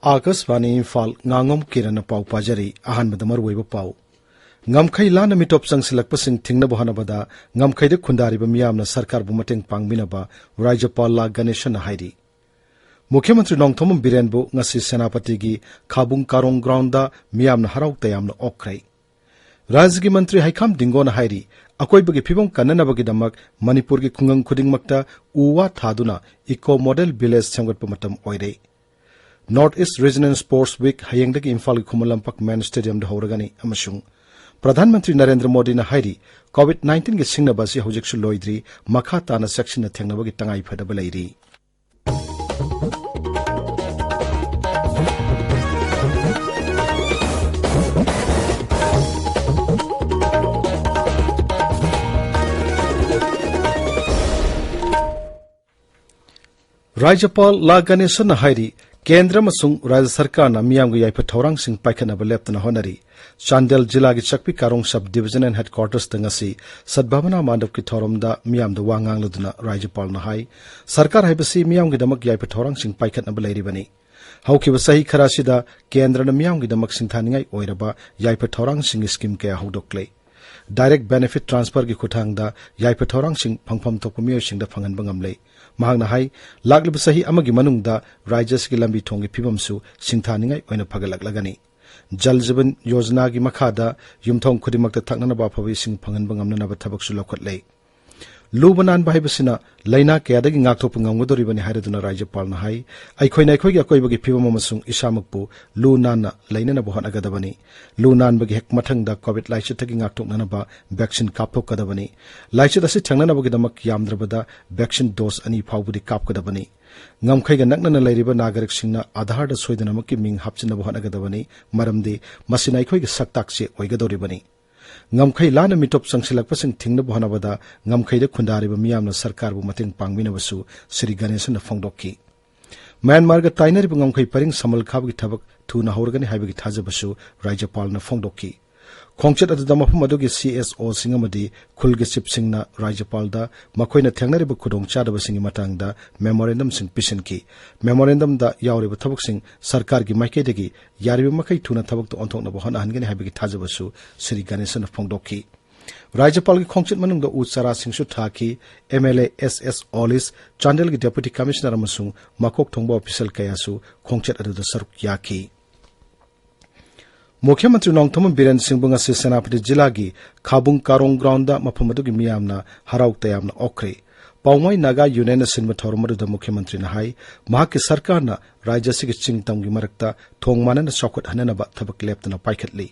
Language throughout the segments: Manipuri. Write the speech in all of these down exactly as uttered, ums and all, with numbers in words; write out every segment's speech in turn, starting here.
ꯑꯥꯀꯥꯁꯕꯥꯅꯤ ꯏꯝꯐꯥꯜ, ꯉꯥꯉꯣꯝ ꯀꯤꯔꯟꯅ ꯄꯥꯎ ꯄꯥꯖꯔꯤ꯫ ꯑꯍꯥꯟꯕꯗ ꯃꯔꯨꯑꯣꯏꯕ ꯄꯥꯎ꯫ ꯉꯝꯈꯩ ꯂꯥꯟꯅ ꯃꯤꯇꯣꯞ ꯆꯪꯁꯤꯜꯂꯛꯄꯁꯤꯡ ꯊꯤꯡꯅꯕ ꯍꯣꯠꯅꯕꯗ ꯉꯝꯈꯩꯗ ꯈꯨꯟꯗꯥꯔꯤꯕ ꯃꯤꯌꯥꯝꯅ ꯁꯔꯀꯥꯔꯕꯨ ꯃꯇꯦꯡ ꯄꯥꯡꯕꯤꯅꯕ ꯔꯥꯖ꯭ꯌꯄꯥꯜ ꯂꯥ ꯒꯅꯦꯁꯟꯅ ꯍꯥꯏꯔꯤ꯫ ꯃꯨꯈ꯭ꯌ ꯃꯟꯇ꯭ꯔꯤ ꯅꯣꯡꯊꯣꯝꯕꯝ ꯕꯤꯔꯦꯟꯕꯨ ꯉꯁꯤ ꯁꯦꯅꯥꯄꯇꯤꯒꯤ ꯈꯥꯕꯨꯡ ꯀꯥꯔꯣꯡ ꯒ꯭ꯔꯥꯎꯟꯗ ꯃꯤꯌꯥꯝꯅ ꯍꯔꯥꯎ ꯇꯌꯥꯝꯅ ꯑꯣꯛꯈ꯭ꯔꯦ꯫ ꯔꯥꯖ꯭ꯌꯒꯤ ꯃꯟꯇ꯭ꯔꯤ ꯍꯩꯈꯥꯝ ꯗꯤꯡꯒꯣꯅ ꯍꯥꯏꯔꯤ, ꯑꯀꯣꯏꯕꯒꯤ ꯐꯤꯕꯝ ꯀꯟꯅꯅꯕꯒꯤꯗꯃꯛ ꯃꯅꯤꯄꯨꯔꯒꯤ ꯈꯨꯡꯒꯪ ꯈꯨꯗꯤꯡꯃꯛꯇ ꯎ ꯋꯥ ꯊꯥꯗꯨꯅ ꯏꯀꯣ ꯃꯣꯗꯦꯜ ꯚꯤꯂꯦꯖ ꯁꯦꯝꯒꯠꯄ ꯃꯇꯝ ꯑꯣꯏꯔꯦ꯫ North east regional sports week ꯍꯌꯦꯡꯗꯒꯤ ꯏꯝꯐꯥꯜꯒꯤ ꯈꯨꯃꯟ ꯂꯝꯄꯥꯛ ꯃꯦꯟ ꯁ꯭ꯇꯦꯗꯤꯌꯝꯗ ꯍꯧꯔꯒꯅꯤ ꯑꯃꯁꯨꯡ ꯄ꯭ꯔꯙꯥꯟ ꯃꯟꯇ꯭ꯔꯤ ꯅꯔꯦꯟꯗ꯭ꯔ ꯃꯣꯗꯤꯅ ꯍꯥꯏꯔꯤ, ꯀꯣꯚꯤꯗ ꯅꯥꯏꯟꯇꯤꯟꯒꯤ ꯁꯤꯡꯅꯕ ꯑꯁꯤ ꯍꯧꯖꯤꯛꯁꯨ ꯂꯣꯏꯗ꯭ꯔꯤ, ꯃꯈꯥ ꯇꯥꯅ ꯆꯦꯛꯁꯤꯟꯅ ꯊꯦꯡꯅꯕꯒꯤ ꯇꯉꯥꯏ ꯐꯗꯕ ꯂꯩꯔꯤ꯫ ꯔꯥꯖ꯭ꯌꯄꯥꯜ ꯂꯥ ꯒꯅꯦꯁꯟꯅ ꯍꯥꯏꯔꯤ, ꯀꯦꯟꯗ꯭ꯔ ꯑꯃꯁꯨꯡ ꯔꯥꯖ꯭ꯌ ꯁꯔꯀꯥꯔꯅ ꯃꯤꯌꯥꯝꯒꯤ ꯌꯥꯏꯐ ꯊꯧꯔꯥꯡꯁꯤꯡ ꯄꯥꯏꯈꯠꯅꯕ ꯂꯦꯞꯇꯅ ꯍꯣꯠꯅꯔꯤ꯫ ꯆꯥꯟꯗꯦꯜ ꯖꯤꯂꯥꯒꯤ ꯆꯛꯄꯤ ꯀꯥꯔꯣꯡ ꯁꯕ ꯗꯤꯚꯤꯖꯟ ꯑꯦꯟ ꯍꯦꯗꯀ꯭ꯋꯥꯔꯇꯔꯁꯇ ꯉꯁꯤ ꯁꯗꯚꯥꯕꯅꯥ ꯃꯥꯟꯗꯞꯀꯤ ꯊꯧꯔꯝꯗ ꯃꯤꯌꯥꯝꯗ ꯋꯥ ꯉꯥꯡꯂꯗꯨꯅ ꯔꯥꯖ꯭ꯌꯄꯥꯜꯅ ꯍꯥꯏ, ꯁꯔꯀꯥꯔ ꯍꯥꯏꯕꯁꯤ ꯃꯤꯌꯥꯝꯒꯤꯗꯃꯛ ꯌꯥꯏꯐ ꯊꯧꯔꯥꯡꯁꯤꯡ ꯄꯥꯏꯈꯠꯅꯕ ꯂꯩꯔꯤꯕꯅꯤ꯫ ꯍꯧꯈꯤꯕ ꯆꯍꯤ ꯈꯔ ꯑꯁꯤꯗ ꯀꯦꯟꯗ꯭ꯔꯅ ꯃꯤꯌꯥꯝꯒꯤꯗꯃꯛ ꯁꯤꯡꯊꯥꯅꯤꯡꯉꯥꯏ ꯑꯣꯏꯔꯕ ꯌꯥꯏꯐ ꯊꯧꯔꯥꯡꯁꯤꯡꯒꯤ ꯁ꯭ꯀꯤꯝ ꯀꯌꯥ ꯍꯧꯗꯣꯛꯂꯦ꯫ ꯗꯥꯏꯔꯦꯛ ꯕꯦꯅꯤꯐꯤꯠ ꯇ꯭ꯔꯥꯟꯁꯐꯔꯒꯤ ꯈꯨꯠꯊꯥꯡꯗ ꯌꯥꯏꯐ ꯊꯧꯔꯥꯡꯁꯤꯡ ꯐꯪꯐꯝ ꯊꯣꯛꯄ ꯃꯤꯑꯣꯏꯁꯤꯡꯗ ꯐꯪꯍꯟꯕ ꯉꯝꯂꯦ꯫ ꯃꯍꯥꯛꯅ ꯍꯥꯏ, ꯂꯥꯛꯂꯤꯕ ꯆꯍꯤ ꯑꯃꯒꯤ ꯃꯅꯨꯡꯗ ꯔꯥꯖ꯭ꯌ ꯑꯁꯤꯒꯤ ꯂꯝꯕꯤ ꯊꯣꯡꯒꯤ ꯐꯤꯕꯝꯁꯨ ꯁꯤꯡꯊꯥꯅꯤꯡꯉꯥꯏ ꯑꯣꯏꯅ ꯐꯒꯠꯂꯛꯂꯒꯅꯤ꯫ ꯖꯜ ꯖꯤꯕꯟ ꯌꯣꯖꯅꯥꯒꯤ ꯃꯈꯥꯗ ꯌꯨꯝꯊꯣꯡ ꯈꯨꯗꯤꯡꯃꯛꯇ ꯊꯛꯅꯅꯕ ꯑꯐꯕ ꯏꯁꯤꯡ ꯐꯪꯍꯟꯕ ꯉꯝꯅꯅꯕ ꯊꯕꯛꯁꯨ ꯂꯧꯈꯠꯂꯦ꯫ ꯂꯨꯕ ꯅꯥꯟꯕ ꯍꯥꯏꯕꯁꯤꯅ ꯂꯥꯏꯅꯥ ꯀꯌꯥꯗꯒꯤ ꯉꯥꯛꯊꯣꯛꯄ ꯉꯝꯒꯗꯧꯔꯤꯕꯅꯤ ꯍꯥꯏꯔꯗꯨꯅ ꯔꯥꯖ꯭ꯌꯄꯥꯜꯅ ꯍꯥꯏ, ꯑꯩꯈꯣꯏꯅ ꯑꯩꯈꯣꯏꯒꯤ ꯑꯀꯣꯏꯕꯒꯤ ꯐꯤꯕꯝ ꯑꯃꯁꯨꯡ ꯏꯁꯥꯃꯛꯄꯨ ꯂꯨ ꯅꯥꯟꯅ ꯂꯩꯅꯅꯕ ꯍꯣꯠꯅꯒꯗꯕꯅꯤ꯫ ꯂꯨ ꯅꯥꯟꯕꯒꯤ ꯍꯦꯛ ꯃꯊꯪꯗ ꯀꯣꯚꯤꯗ ꯂꯥꯏꯆꯠꯇꯒꯤ ꯉꯥꯛꯊꯣꯛꯅꯅꯕ ꯚꯦꯛꯁꯤꯟ ꯀꯥꯞꯊꯣꯛꯀꯗꯕꯅꯤ꯫ ꯂꯥꯏꯆꯠ ꯑꯁꯤ ꯊꯦꯡꯅꯅꯕꯒꯤꯗꯃꯛ ꯌꯥꯝꯗ꯭ꯔꯕꯗ ꯚꯦꯛꯁꯤꯟ ꯗꯣꯁ ꯑꯅꯤ ꯐꯥꯎꯕꯗꯤ ꯀꯥꯞꯀꯗꯕꯅꯤ꯫ ꯉꯝꯈꯩꯒ ꯅꯛꯅꯅ ꯂꯩꯔꯤꯕ ꯅꯥꯒꯔꯤꯛꯁꯤꯡꯅ ꯑꯥꯙꯥꯔꯗ ꯁꯣꯏꯗꯅꯃꯛꯀꯤ ꯃꯤꯡ ꯍꯥꯞꯆꯤꯟꯅꯕ ꯍꯣꯠꯅꯒꯗꯕꯅꯤ, ꯃꯔꯝꯗꯤ ꯃꯁꯤꯅ ꯑꯩꯈꯣꯏꯒꯤ ꯁꯛꯇꯥꯛ ꯆꯦ ꯑꯣꯏꯒꯗꯧꯔꯤꯕꯅꯤ꯫ ꯉꯝꯈꯩ ꯂꯥꯟꯅ ꯃꯤꯇꯣꯞ ꯆꯪꯁꯤꯜꯂꯛꯄꯁꯤꯡ ꯊꯤꯡꯅꯕ ꯍꯣꯠꯅꯕꯗ ꯉꯝꯈꯩꯗ ꯈꯨꯟꯗꯥꯔꯤꯕ ꯃꯤꯌꯥꯝꯅ ꯁꯔꯀꯥꯔꯕꯨ ꯃꯇꯦꯡ ꯄꯥꯡꯕꯤꯅꯕꯁꯨ ꯁ꯭ꯔꯤ ꯒꯅꯦꯁꯟꯅ ꯐꯣꯡꯗꯣꯛꯈꯤ꯫ ꯃ꯭ꯌꯥꯟꯃꯥꯔꯒ ꯇꯥꯏꯅꯔꯤꯕ ꯉꯝꯈꯩ ꯄꯔꯤꯡ ꯁꯃꯜ ꯈꯥꯕꯒꯤ ꯊꯕꯛ ꯊꯨꯅ ꯍꯧꯔꯒꯅꯤ ꯍꯥꯏꯕꯒꯤ ꯊꯥꯖꯕꯁꯨ ꯔꯥꯖ꯭ꯌꯄꯥꯜꯅ ꯐꯣꯡꯗꯣꯛꯈꯤ꯫ ꯈꯣꯡꯆꯠ ꯑꯗꯨꯗ ꯃꯐꯝ ꯑꯗꯨꯒꯤ ꯁꯤ ꯑꯦꯁ ꯑꯣꯁꯤꯡ ꯑꯃꯗꯤ ꯈꯨꯜꯒꯤ ꯆꯤꯞꯁꯤꯡꯅ ꯔꯥꯖ꯭ꯌꯄꯥꯜꯗ ꯃꯈꯣꯏꯅ ꯊꯦꯡꯅꯔꯤꯕ ꯈꯨꯗꯣꯡꯆꯥꯗꯕꯁꯤꯡꯒꯤ ꯃꯇꯥꯡꯗ ꯃꯦꯃꯣꯔꯦꯟꯗꯝꯁꯤꯡ ꯄꯤꯁꯤꯟꯈꯤ꯫ ꯃꯦꯃꯣꯔꯦꯟꯗꯝꯗ ꯌꯥꯎꯔꯤꯕ ꯊꯕꯛꯁꯤꯡ ꯁꯔꯀꯥꯔꯒꯤ ꯃꯥꯏꯀꯩꯗꯒꯤ ꯌꯥꯔꯤꯕ ꯃꯈꯩ ꯊꯨꯅ ꯊꯕꯛꯇ ꯑꯣꯟꯊꯣꯛꯅꯕ ꯍꯣꯠꯅꯍꯟꯒꯅꯤ ꯍꯥꯏꯕꯒꯤ ꯊꯥꯖꯕꯁꯨ ꯁ꯭ꯔꯤ ꯒꯅꯦꯁꯟꯅ ꯐꯣꯡꯗꯣꯛꯈꯤ꯫ ꯔꯥꯖ꯭ꯌꯄꯥꯜꯒꯤ ꯈꯣꯡꯆꯠ ꯃꯅꯨꯡꯗ ꯎ ꯆꯥꯔꯥꯁꯤꯡꯁꯨ ꯊꯥꯈꯤ꯫ ꯑꯦꯝ ꯑꯦꯜ ꯑꯦ ꯑꯦꯁ ꯑꯦꯁ ꯑꯣꯂꯤꯁ, ꯆꯥꯟꯗꯦꯜꯒꯤ ꯗꯦꯄꯨꯇꯤ ꯀꯃꯤꯁꯅꯔ ꯑꯃꯁꯨꯡ ꯃꯀꯣꯛ ꯊꯣꯡꯕ ꯑꯣꯐꯤꯁꯤꯌꯦꯜ ꯀꯌꯥꯁꯨ ꯈꯣꯡꯆꯠ ꯑꯗꯨꯗ ꯁꯔꯨꯛ ꯌꯥꯈꯤ꯫ ꯃꯨꯈ꯭ꯌ ꯃꯟꯇ꯭ꯔꯤ ꯅꯣꯡꯊꯣꯝꯕꯝ ꯕꯤꯔꯦꯟ ꯁꯤꯡꯕꯨ ꯉꯁꯤ ꯁꯦꯅꯥꯄꯇꯤ ꯖꯤꯂꯥꯒꯤ ꯈꯥꯕꯨꯡ ꯀꯥꯔꯣꯡ ꯒ꯭ꯔꯥꯎꯟꯗ ꯃꯐꯝ ꯑꯗꯨꯒꯤ ꯃꯤꯌꯥꯝꯅ ꯍꯔꯥꯎ ꯇꯌꯥꯝꯅ ꯑꯣꯛꯈ꯭ꯔꯦ꯫ ꯄꯥꯎꯃꯥꯏ ꯅꯥꯒꯥ ꯌꯨꯅꯤꯌꯟꯅ ꯁꯤꯟꯕ ꯊꯧꯔꯝ ꯑꯗꯨꯗ ꯃꯨꯈ꯭ꯌ ꯃꯟꯇ꯭ꯔꯤꯅ ꯍꯥꯏ, ꯃꯍꯥꯛꯀꯤ ꯁꯔꯀꯥꯔꯅ ꯔꯥꯖ꯭ꯌ ꯑꯁꯤꯒꯤ ꯆꯤꯡ ꯇꯝꯒꯤ ꯃꯔꯛꯇ ꯊꯣꯡ ꯃꯥꯟꯅꯅ ꯆꯥꯎꯈꯠꯍꯟꯅꯅꯕ ꯊꯕꯛ ꯂꯦꯞꯇꯅ ꯄꯥꯏꯈꯠꯂꯤ꯫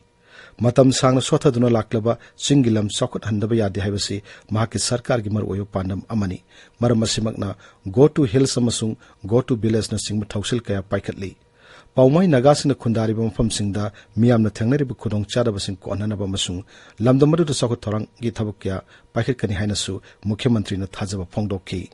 ꯃꯇꯝ ꯁꯥꯡꯅ ꯁꯣꯠꯊꯗꯨꯅ ꯂꯥꯛꯂꯕ ꯆꯤꯡꯒꯤ ꯂꯝ ꯆꯥꯎꯈꯠꯍꯟꯗꯕ ꯌꯥꯗꯦ ꯍꯥꯏꯕꯁꯤ ꯃꯍꯥꯛꯀꯤ ꯁꯔꯀꯥꯔꯒꯤ ꯃꯔꯨꯑꯣꯏꯕ ꯄꯥꯟꯗꯝ ꯑꯃꯅꯤ꯫ ꯃꯔꯝ ꯑꯁꯤꯃꯛꯅ Go to Hills ꯑꯃꯁꯨꯡ Go to Villageꯅꯆꯤꯡꯕ ꯊꯧꯁꯤꯜ ꯀꯌꯥ ꯄꯥꯏꯈꯠꯂꯤ꯫ ꯄꯥꯎꯃꯥꯏ ꯅꯥꯒꯥꯁꯤꯡꯅ ꯈꯨꯟꯗꯥꯔꯤꯕ ꯃꯐꯝꯁꯤꯡꯗ ꯃꯤꯌꯥꯝꯅ ꯊꯦꯡꯅꯔꯤꯕ ꯈꯨꯗꯣꯡꯆꯥꯗꯕꯁꯤꯡ ꯀꯣꯛꯍꯟꯅꯅꯕ ꯑꯃꯁꯨꯡ ꯂꯝꯗꯝ ꯑꯗꯨꯗ ꯆꯥꯎꯈꯠ ꯊꯧꯔꯥꯡꯒꯤ ꯊꯕꯛ ꯀꯌꯥ ꯄꯥꯏꯈꯠꯀꯅꯤ ꯍꯥꯏꯅꯁꯨ ꯃꯨꯈ꯭ꯌ ꯃꯟꯇ꯭ꯔꯤꯅ ꯊꯥꯖꯕ ꯐꯣꯡꯗꯣꯛꯈꯤ꯫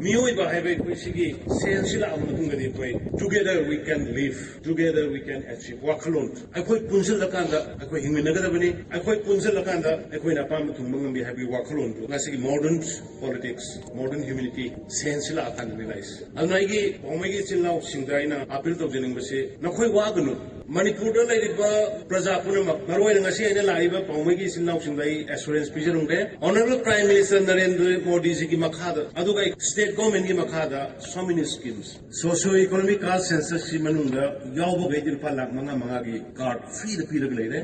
ꯃꯤꯑꯣꯏꯕ ꯍꯥꯏꯕ ꯑꯩꯈꯣꯏ ꯁꯤꯒꯤ ꯁꯦꯟꯁꯁꯤ ꯂꯥꯛꯑꯕ ꯃꯇꯨꯡꯗꯗꯤ ꯑꯩꯈꯣꯏ "Together we can live, together we can achieve" ꯋꯥꯈꯜꯂꯣꯟ, ꯑꯩꯈꯣꯏ ꯄꯨꯟꯁꯤꯜꯂꯀꯥꯟꯗ ꯑꯩꯈꯣꯏ ꯍꯤꯡꯃꯤꯟꯅꯒꯗꯕꯅꯤ, ꯑꯩꯈꯣꯏ ꯄꯨꯟꯁꯤꯜꯂꯀꯥꯟꯗ ꯑꯩꯈꯣꯏꯅ ꯑꯄꯥꯝꯕ ꯊꯨꯡꯕ ꯉꯝꯃꯤ ꯍꯥꯏꯕꯒꯤ ꯋꯥꯈꯜꯂꯣꯟꯗꯨ ꯉꯁꯤꯒꯤ ꯃꯣꯗꯔꯟ ꯄꯣꯂꯤꯇꯤꯛꯁ, ꯃꯣꯗꯔꯟ ꯍ꯭ꯌꯨꯃꯦꯅꯤꯇꯤ ꯁꯦꯟꯁꯁꯤ ꯂꯥꯛꯑꯀꯥꯟꯗꯅꯤ ꯂꯥꯛꯏꯁꯦ꯫ ꯑꯗꯨꯅ ꯑꯩꯒꯤ ꯄꯥꯎꯃꯩꯒꯤ ꯏꯆꯤꯜ ꯏꯅꯥꯎꯁꯤꯡꯗ ꯑꯩꯅ ꯑꯄꯤꯜ ꯇꯧꯖꯅꯤꯡꯕꯁꯤ, ꯅꯈꯣꯏ ꯋꯥꯒꯅꯨ꯫ ꯃꯅꯤꯄꯨꯔꯗ ꯂꯩꯔꯤꯕ ꯄ꯭ꯔꯖꯥ ꯄꯨꯝꯅꯃꯛ, ꯃꯔꯨꯑꯣꯏꯅ ꯉꯁꯤ ꯑꯩꯅ ꯂꯥꯛꯏꯕ ꯄꯥꯎꯃꯩꯒꯤ ꯏꯆꯤꯜ ꯏꯅꯥꯎꯁꯤꯡꯗ ꯑꯩ ꯑꯦꯁꯨꯔꯦꯟꯁ ꯄꯤꯖꯔꯝꯒꯦ꯫ Honourable Prime Minister ꯅꯔꯦꯟꯗ꯭ꯔ ꯃꯣꯗꯤꯖꯤꯒꯤ ꯃꯈꯥꯗ, ꯑꯗꯨꯒ ꯑꯩ ꯁ꯭ꯇꯦꯠ ꯒꯣꯔꯃꯦꯟꯒꯤ ꯃꯈꯥꯗ so many schemes, socio economic caste censusꯁꯤ ꯃꯅꯨꯡꯗ ꯌꯥꯎꯕꯈꯩꯗꯤ ꯂꯨꯄꯥ ꯂꯥꯈ ꯃꯉꯥ ꯃꯉꯥꯒꯤ ꯀꯥꯔꯗ ꯐ꯭ꯔꯤꯗ ꯄꯤꯔꯒ ꯂꯩꯔꯦ꯫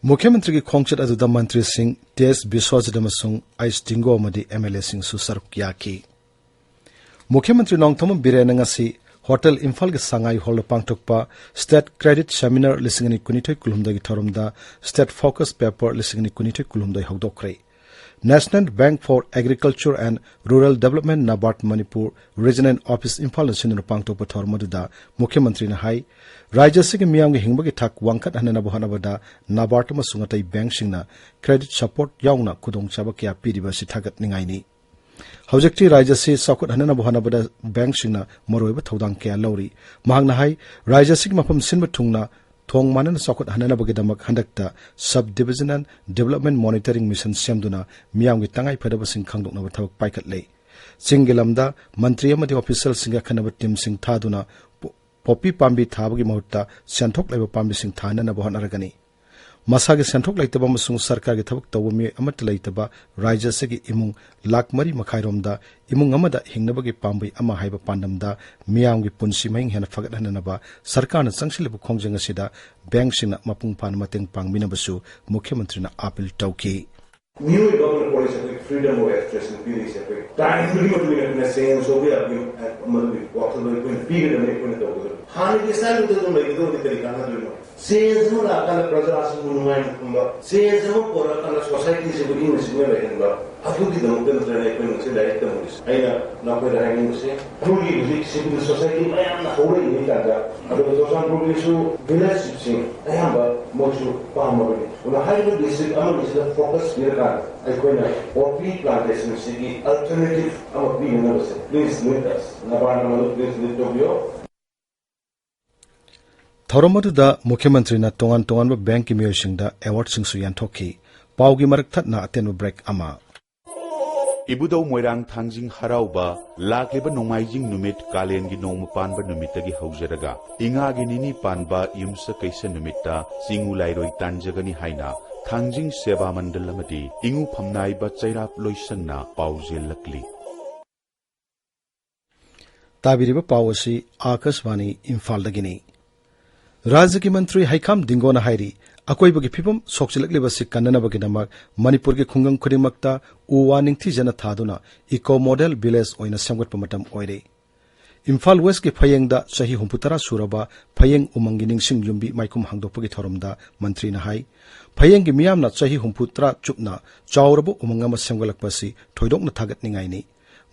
ꯃꯨꯈ꯭ꯌ ꯃꯟꯇ꯭ꯔꯤꯒꯤ ꯈꯣꯡꯆꯠ ꯑꯗꯨꯗ ꯃꯟꯇ꯭ꯔꯤꯁꯤꯡ ꯇꯤ ꯑꯦꯁ ꯕꯤꯁ꯭ꯋꯖꯤꯠ ꯑꯃꯁꯨꯡ ꯑꯩꯆ ꯗꯤꯡꯒꯣ ꯑꯃꯗꯤ ꯑꯦꯝ ꯑꯦꯜ ꯑꯦꯁꯤꯡꯁꯨ ꯁꯔꯨꯛ ꯌꯥꯈꯤ꯫ ꯃꯨꯈ꯭ꯌ ꯃꯟꯇ꯭ꯔꯤ ꯅꯣꯡꯊꯣꯝꯕꯝ ꯕꯤꯔꯦꯟꯅ ꯉꯁꯤ ꯍꯣꯇꯦꯜ ꯏꯝꯐꯥꯜꯒꯤ ꯁꯉꯥꯏ ꯍꯣꯜꯗ ꯄꯥꯡꯊꯣꯛꯄ ꯁ꯭ꯇꯦꯠ ꯀ꯭ꯔꯦꯗꯤꯠ ꯁꯦꯃꯤꯅꯥꯔ ꯂꯤꯁꯤꯡ ꯑꯅꯤ ꯀꯨꯟꯅꯤꯊꯣꯏ ꯀꯨꯟꯍꯨꯝꯗꯣꯏꯒꯤ ꯊꯧꯔꯝꯗ ꯁ꯭ꯇꯦꯠ ꯐꯣꯀꯁ ꯄꯦꯄꯔ ꯂꯤꯁꯤꯡ ꯑꯅꯤ ꯀꯨꯟꯅꯤꯊꯣꯏ ꯀꯨꯟꯍꯨꯝꯗꯣꯏ ꯍꯧꯗꯣꯛꯈ꯭ꯔꯦ꯫ National Bank for Agriculture and Rural Development, NABARD, Manipur regional office ꯏꯝꯐꯥꯜꯅ ꯁꯤꯟꯗꯨꯅ ꯄꯥꯡꯊꯣꯛꯄ ꯊꯧꯔꯝ ꯑꯗꯨꯗ ꯃꯨꯈ꯭ꯌ ꯃꯟꯇ꯭ꯔꯤꯅ ꯍꯥꯏ, ꯔꯥꯖ꯭ꯌ ꯑꯁꯤꯒꯤ ꯃꯤꯌꯥꯝꯒꯤ ꯍꯤꯡꯕꯒꯤ ꯊꯥꯛ ꯋꯥꯡꯈꯠꯍꯟꯅꯅꯕ ꯍꯣꯠꯅꯕꯗ ꯅꯥꯕꯥꯔꯗ ꯑꯃꯁꯨꯡ ꯑꯇꯩ ꯕꯦꯡꯛꯁꯤꯡꯅ ꯀ꯭ꯔꯦꯗꯤꯠ ꯁꯄꯣꯔꯠ ꯌꯥꯎꯅ ꯈꯨꯗꯣꯡꯆꯥꯕ ꯀꯌꯥ ꯄꯤꯔꯤꯕ ꯑꯁꯤ ꯊꯥꯒꯠꯅꯤꯡꯉꯥꯏꯅꯤ꯫ ꯍꯧꯖꯤꯛꯇꯤ ꯔꯥꯖ꯭ꯌ ꯑꯁꯤ ꯆꯥꯎꯈꯠꯍꯟꯅꯅꯕ ꯍꯣꯠꯅꯕꯗ ꯕꯦꯡꯛꯁꯤꯡꯅ ꯃꯔꯨꯑꯣꯏꯕ ꯊꯧꯗꯥꯡ ꯀꯌꯥ ꯂꯧꯔꯤ꯫ ꯃꯍꯥꯛꯅ ꯍꯥꯏ, ꯔꯥꯖ꯭ꯌ ꯑꯁꯤꯒꯤ ꯃꯐꯝ ꯁꯤꯟꯕ ꯊꯨꯡꯅ ꯊꯣꯡ ꯃꯥꯟꯅꯅ ꯆꯥꯎꯈꯠꯍꯟꯅꯅꯕꯒꯤꯗꯃꯛ ꯍꯟꯗꯛꯇ Sub Divisional Development Monitoring Mission ꯁꯦꯝꯗꯨꯅ ꯃꯤꯌꯥꯝꯒꯤ ꯇꯉꯥꯏ ꯐꯗꯕꯁꯤꯡ ꯈꯪꯗꯣꯛꯅꯕ ꯊꯕꯛ ꯄꯥꯏꯈꯠꯂꯦ꯫ ꯆꯤꯡꯒꯤ ꯂꯝꯗ ꯃꯟꯇ꯭ꯔꯤ ꯑꯃꯗꯤ ꯑꯣꯐꯤꯁꯤꯌꯦꯜꯁꯤꯡꯒꯤ ꯑꯈꯟꯅꯕ ꯇꯤꯝꯁꯤꯡ ꯊꯥꯗꯨꯅ ꯄꯣ-, ꯄꯣꯄꯤ ꯄꯥꯝꯕꯤ ꯊꯥꯕꯒꯤ ꯃꯍꯨꯠꯇ ꯁꯦꯟꯊꯣꯛ ꯂꯩꯕ ꯄꯥꯝꯕꯤꯁꯤꯡ ꯊꯥꯅꯅꯕ ꯍꯣꯠꯅꯔꯒꯅꯤ꯫ ꯃꯁꯥꯒꯤ ꯁꯦꯟꯊꯣꯛ ꯂꯩꯇꯕ ꯑꯃꯁꯨꯡ ꯁꯔꯀꯥꯔꯒꯤ ꯊꯕꯛ ꯇꯧꯕ ꯃꯤꯑꯣꯏ ꯑꯃꯠꯇ ꯂꯩꯇꯕ ꯔꯥꯖ꯭ꯌ ꯑꯁꯤꯒꯤ ꯏꯃꯨꯡ ꯂꯥꯈ ꯃꯔꯤ ꯃꯈꯥꯏꯔꯣꯝꯗ ꯏꯃꯨꯡ ꯑꯃꯗ ꯍꯤꯡꯅꯕꯒꯤ ꯄꯥꯝꯕꯩ ꯑꯃ ꯍꯥꯏꯕ ꯄꯥꯟꯗꯝꯗ ꯃꯤꯌꯥꯝꯒꯤ ꯄꯨꯟꯁꯤ ꯃꯍꯤꯡ ꯍꯦꯟꯅ ꯐꯒꯠꯍꯟꯅꯅꯕ ꯁꯔꯀꯥꯔꯅ ꯆꯪꯁꯤꯜꯂꯤꯕ ꯈꯣꯡꯖꯪ ꯑꯁꯤꯗ ꯕꯦꯡꯛꯁꯤꯡꯅ ꯃꯄꯨꯡ ꯐꯥꯅ ꯃꯇꯦꯡ ꯄꯥꯡꯕꯤꯅꯕꯁꯨ ꯃꯨꯈ꯭ꯌ ꯃꯟꯇ꯭ꯔꯤꯅ ꯑꯥꯄꯤꯜ ꯇꯧꯈꯤ꯫ ꯃꯤꯑꯣꯏꯕ ꯑꯃꯅ ꯄꯣꯂꯤꯁ ꯑꯩꯈꯣꯏ ꯐ꯭ꯔꯤꯗꯝ ꯑꯣꯐ ꯑꯦꯛꯁꯄ꯭ꯔꯦꯁꯟ ꯄꯤꯔꯤꯁꯦ ꯑꯩꯈꯣꯏ ꯇꯥꯏꯝꯗꯨꯒꯤ ꯃꯇꯨꯡ ꯏꯟꯅ ꯑꯩꯈꯣꯏꯅ ꯆꯦꯟꯖ ꯇꯧꯕ ꯌꯥꯕꯒꯤ ꯃꯗꯨꯒꯤ ꯋꯥꯈꯜꯗꯣ ꯑꯩꯈꯣꯏꯅ ꯄꯤꯒꯗꯕꯅꯤ, ꯑꯩꯈꯣꯏꯅ ꯇꯧꯒꯗꯕꯅꯤ꯫ ꯍꯥꯟꯅꯒꯤ ꯁ꯭ꯇꯥꯏꯜꯗꯨꯗ ꯑꯗꯨꯝ ꯂꯩꯒꯗꯕꯗꯤ ꯀꯔꯤ ꯀꯥꯟꯅꯗꯣꯏꯅꯣ? ꯆꯦꯟꯖ ꯑꯃ ꯂꯥꯛꯑꯀꯥꯟꯗ ꯄ꯭ꯔꯖꯥꯁꯤꯡꯕꯨ ꯅꯨꯡꯉꯥꯏꯅ ꯊꯝꯕ, ꯆꯦꯟꯖ ꯑꯃ ꯄꯨꯔꯛꯑꯀꯥꯟꯗ ꯁꯣꯁꯥꯏꯇꯤꯁꯤꯕꯨ ꯏꯪꯅ ꯆꯤꯛꯅ ꯂꯩꯍꯟꯕ, ꯑꯗꯨꯒꯤꯗꯃꯛꯇ ꯅꯠꯇ꯭ꯔꯒ ꯑꯩꯈꯣꯏꯅ ꯉꯁꯤ ꯂꯥꯏꯔꯤꯛ ꯇꯝꯃꯨꯔꯤꯁꯦ꯫ ꯑꯩꯅ ꯅꯈꯣꯏꯗ ꯍꯥꯏꯅꯤꯡꯕꯁꯦ, ꯎꯈ꯭ꯔꯨꯜꯒꯤ ꯍꯧꯖꯤꯛ ꯁꯤꯚꯤꯜ ꯁꯣꯁꯥꯏꯇꯤ ꯃꯌꯥꯝꯅ ꯍꯧꯔꯛꯏꯉꯩ ꯀꯥꯟꯗ, ꯑꯗꯨꯒ ꯆꯨꯔꯆꯥꯟꯄꯨꯔꯒꯤꯁꯨ ꯚꯤꯂꯦꯖ ꯆꯤꯐꯁꯤꯡ ꯑꯌꯥꯝꯕ ꯃꯣꯏꯁꯨ ꯄꯥꯝꯃꯕꯅꯤ꯫ ꯑꯗꯨꯅ ꯍꯥꯏꯔꯤꯕ ꯗꯤꯁꯇ꯭ꯔꯤꯛ ꯑꯃꯅꯤꯁꯤꯗ ꯐꯣꯀꯁ ꯄꯤꯔꯀꯥꯟꯗ ꯑꯩꯈꯣꯏꯅ ꯄꯣꯄꯤ ꯄ꯭ꯂꯥꯟꯇꯦꯁꯟꯁꯤꯒꯤ ꯑꯜꯇꯔꯅꯦꯇꯤꯚ ꯑꯃ ꯄꯤꯅꯅꯕꯁꯦ, please lead us. ꯅꯕꯥꯔꯅ ꯃꯗꯨ please lead ꯇꯧꯕꯤꯌꯣ꯫ ꯊꯧꯔꯝ ꯑꯗꯨꯗ ꯃꯨꯈ꯭ꯌ ꯃꯟꯇ꯭ꯔꯤꯅ ꯇꯣꯉꯥꯟ ꯇꯣꯉꯥꯟꯕ ꯕꯦꯡꯛꯀꯤ ꯃꯤꯑꯣꯏꯁꯤꯡꯗ ꯑꯦꯋꯥꯔꯗꯁꯤꯡꯁꯨ ꯌꯦꯟꯊꯣꯛꯈꯤ꯫ ꯄꯥꯎꯒꯤ ꯃꯔꯛ ꯊꯠꯅ ꯑꯇꯦꯟꯕ ꯕ꯭ꯔꯦꯛ ꯑꯃ꯫ ꯏꯕꯨꯙꯧ ꯃꯣꯏꯔꯥꯡ ꯊꯥꯡꯖꯤꯡ ꯍꯔꯥꯎꯕ ꯂꯥꯛꯂꯤꯕ ꯅꯣꯡꯃꯥꯏꯖꯤꯡ ꯅꯨꯃꯤꯠ, ꯀꯥꯂꯦꯟꯒꯤ ꯅꯣꯡꯃ ꯄꯥꯟꯕ ꯅꯨꯃꯤꯠꯇꯒꯤ ꯍꯧꯖꯔꯒ ꯏꯉꯥꯒꯤ ꯅꯤꯅꯤ ꯄꯥꯟꯕ ꯌꯨꯝꯁꯀꯩꯁ ꯅꯨꯃꯤꯠꯇ ꯆꯤꯉꯨ ꯂꯥꯏꯔꯣꯏ ꯇꯥꯟꯖꯒꯅꯤ ꯍꯥꯏꯅ ꯊꯥꯡꯖꯤꯡ ꯁꯦꯕꯥ ꯃꯟꯗꯜ ꯑꯃꯗꯤ ꯏꯉꯨ ꯐꯝꯅꯥꯏꯕ ꯆꯩꯔꯥꯞ ꯂꯣꯏꯁꯪꯅ ꯄꯥꯎꯖꯦꯜꯂꯛꯂꯤ꯫ ꯇꯥꯕꯤꯔꯤꯕ ꯄꯥꯎ ꯑꯁꯤ ꯑꯥꯀꯥꯁꯕꯥꯅꯤ ꯏꯝꯐꯥꯜꯗꯒꯤꯅꯤ꯫ ꯔꯥꯖ꯭ꯌꯒꯤ ꯃꯟꯇ꯭ꯔꯤ ꯍꯩꯈꯥꯝ ꯗꯤꯡꯒꯣꯅ ꯍꯥꯏꯔꯤ, ꯑꯀꯣꯏꯕꯒꯤ ꯐꯤꯕꯝ ꯁꯣꯛꯆꯤꯜꯂꯛꯂꯤꯕꯁꯤ ꯀꯟꯅꯅꯕꯒꯤꯗꯃꯛ ꯃꯅꯤꯄꯨꯔꯒꯤ ꯈꯨꯡꯒꯪ ꯈꯨꯗꯤꯡꯃꯛꯇ ꯎ ꯋꯥ ꯅꯤꯡꯊꯤꯖꯅ ꯊꯥꯗꯨꯅ ꯏꯀꯣ ꯃꯣꯗꯦꯜ ꯚꯤꯂꯦꯖ ꯑꯣꯏꯅ ꯁꯦꯝꯒꯠꯄ ꯃꯇꯝ ꯑꯣꯏꯔꯦ꯫ ꯏꯝꯐꯥꯜ ꯋꯦꯁ꯭ꯠꯀꯤ ꯐꯌꯦꯡꯗ ꯆꯍꯤ ꯍꯨꯝꯐꯨ ꯇꯔꯥ ꯁꯨꯔꯕ ꯐꯌꯦꯡ ꯎꯃꯪꯒꯤ ꯅꯤꯡꯁꯤꯡ ꯌꯨꯝꯕꯤ ꯃꯥꯏꯈꯨꯝ ꯍꯥꯡꯗꯣꯛꯄꯒꯤ ꯊꯧꯔꯝꯗ ꯃꯟꯇ꯭ꯔꯤꯅ ꯍꯥꯏ, ꯐꯌꯦꯡꯒꯤ ꯃꯤꯌꯥꯝꯅ ꯆꯍꯤ ꯍꯨꯝꯐꯨ ꯇꯔꯥ ꯆꯨꯞꯅ ꯆꯥꯎꯔꯕ ꯎꯃꯪ ꯑꯃ ꯁꯦꯝꯒꯠꯂꯛꯄ ꯑꯁꯤ ꯊꯣꯏꯗꯣꯛꯅ ꯊꯥꯒꯠꯅꯤꯡꯉꯥꯏꯅꯤ꯫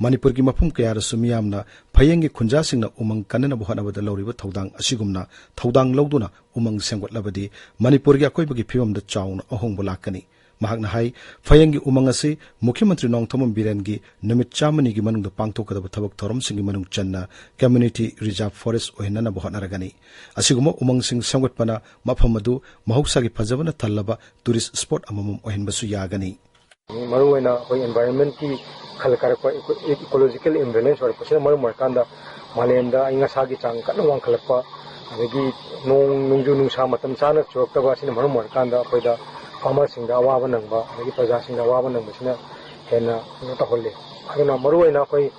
ꯃꯅꯤꯄꯨꯔꯒꯤ ꯃꯐꯝ ꯀꯌꯥꯗꯁꯨ ꯃꯤꯌꯥꯝꯅ ꯐꯌꯦꯡꯒꯤ ꯈꯨꯟꯖꯥꯁꯤꯡꯅ ꯎꯃꯪ ꯀꯟꯅꯅꯕ ꯍꯣꯠꯅꯕꯗ ꯂꯧꯔꯤꯕ ꯊꯧꯗꯥꯡ ꯑꯁꯤꯒꯨꯝꯅ ꯊꯧꯗꯥꯡ ꯂꯧꯗꯨꯅ ꯎꯃꯪ ꯁꯦꯝꯒꯠꯂꯕꯗꯤ ꯃꯅꯤꯄꯨꯔꯒꯤ ꯑꯀꯣꯏꯕꯒꯤ ꯐꯤꯕꯝꯗ ꯆꯥꯎꯅ ꯑꯍꯣꯡꯕ ꯂꯥꯛꯀꯅꯤ꯫ ꯃꯍꯥꯛꯅ ꯍꯥꯏ, ꯐꯌꯦꯡꯒꯤ ꯎꯃꯪ ꯑꯁꯤ ꯃꯨꯈ꯭ꯌ ꯃꯟꯇ꯭ꯔꯤ ꯅꯣꯡꯊꯣꯝꯕꯝ ꯕꯤꯔꯦꯟꯒꯤ ꯅꯨꯃꯤꯠ ꯆꯥꯝꯃꯅꯤꯒꯤ ꯃꯅꯨꯡꯗ ꯄꯥꯡꯊꯣꯛꯀꯗꯕ ꯊꯕꯛ ꯊꯧꯔꯝꯁꯤꯡꯒꯤ ꯃꯅꯨꯡ ꯆꯟꯅ community reserve forest ꯑꯣꯏꯍꯟꯅꯅꯕ ꯍꯣꯠꯅꯔꯒꯅꯤ꯫ ꯑꯁꯤꯒꯨꯝꯕ ꯎꯃꯪꯁꯤꯡ ꯁꯦꯝꯒꯠꯄꯅ ꯃꯐꯝ ꯑꯗꯨ ꯃꯍꯧꯁꯥꯒꯤ ꯐꯖꯕꯅ ꯊꯜꯂꯕ tourist spot ꯑꯃꯃꯝ ꯑꯣꯏꯍꯟꯕꯁꯨ ꯌꯥꯒꯅꯤ꯫ ꯃꯔꯨꯑꯣꯏꯅ ꯑꯩꯈꯣꯏ environmentꯀꯤ ꯈꯜ ꯀꯥꯏꯔꯛꯄ, eco-, ecological imbalance ꯑꯣꯏꯔꯛꯄꯁꯤꯅ ꯃꯔꯝ ꯑꯣꯏꯔꯀꯥꯟꯗ ꯃꯥꯂꯦꯝꯗ ꯑꯏꯪ ꯑꯁꯥꯒꯤ ꯆꯥꯡ ꯀꯟꯅ ꯋꯥꯡꯈꯠꯂꯛꯄ, ꯑꯗꯒꯤ ꯅꯣꯡ, ꯅꯣꯡꯖꯨ ꯅꯨꯡꯁꯥ ꯃꯇꯝ ꯆꯥꯅ ꯆꯨꯔꯛꯇꯕ ꯑꯁꯤꯅ ꯃꯔꯝ ꯑꯣꯏꯔꯀꯥꯟꯗ ꯑꯩꯈꯣꯏꯗ farmerꯁꯤꯡꯗ ꯑꯋꯥꯕ ꯅꯪꯕ, ꯑꯗꯒꯤ ꯄ꯭ꯔꯖꯥꯁꯤꯡꯗ ꯑꯋꯥꯕ ꯅꯪꯕꯁꯤꯅ ꯍꯦꯟꯅ ꯀꯩꯅꯣ ꯇꯧꯍꯜꯂꯤ꯫ ꯑꯗꯨꯅ ꯃꯔꯨꯑꯣꯏꯅ ꯑꯩꯈꯣꯏ,